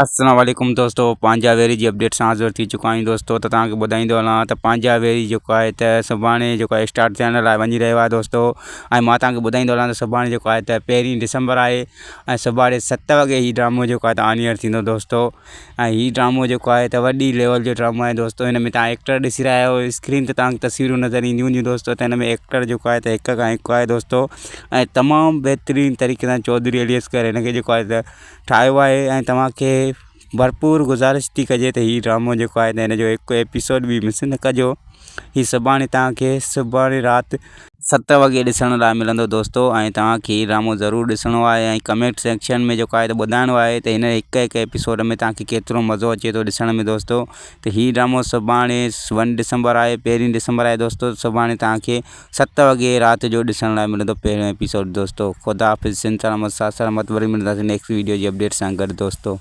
السلام عليڪم دوستو پنهنجا ويري جي اپڊيٽ سان حاضر ٿي چڪا آهيون دوستو ته توهان کي ٻڌائيندو هلان ته پنهنجا ويري جيڪو آهي ته سڀاڻي جيڪو آهي اسٽارٽ ٿيڻ لاء وڃي رهيو آهي دوستو ۽ مان توهان کي ٻڌائيندو هلان ته سڀاڻي جيڪو آهي ته پهرين ڊسمبر آهي ۽ سڀاڻي ست وڳي هي ڊرامو جيڪو آهي ته آن ايئر ٿيندو دوستو ۽ هي ڊرامو جيڪو آهي ته وڏي ليول جو ڊرامو آهي دوستو هن ۾ توهان ايڪٽر ڏسي رهيا آهيو اسڪرين تي توهان کي تصويرون نظر اينديون هونديون دوستو ته هن ۾ ايڪٽر جيڪو آهي ته هڪ کان هڪ آهي دوستو ۽ تمام بهترين طريقي سان چوڌري علي اصغر هن کي جيڪو آهي ته ٺاهيو آهي ۽ توهان کي ڀرپور گذارش ٿي ڪجي ته هي ڊرامو جيڪو آهي ته هن جو هڪ ايپيسوڊ به مس نه ڪجو هي سڀاڻي توهان کي سڀاڻي رات ست وڳي ڏسڻ لاء ملندو دوستو ۽ توهان کي هي ڊرامو ضرور ڏسڻو آهي ۽ ڪمينٽ سيڪشن ۾ جيڪو آهي ته ٻڌائڻو آهي ته هن هڪ هڪ ايپيسوڊ ۾ توهان کي ڪيترو مزو اچي ٿو ڏسڻ ۾ دوستو ته هي ڊرامو سڀاڻي ون ڊسمبر آهي پهرين ڊسمبر آهي دوستو سڀاڻي توهان کي ست وڳي رات جو ڏسڻ لاء ملندو پهريون ايپيسوڊ دوستو خدا حافظ سنڌ سلامت ساٿ سلامت وري ملنداسين نيڪسٽ ويڊيو جي اپڊيٽ سان گڏ دوستو.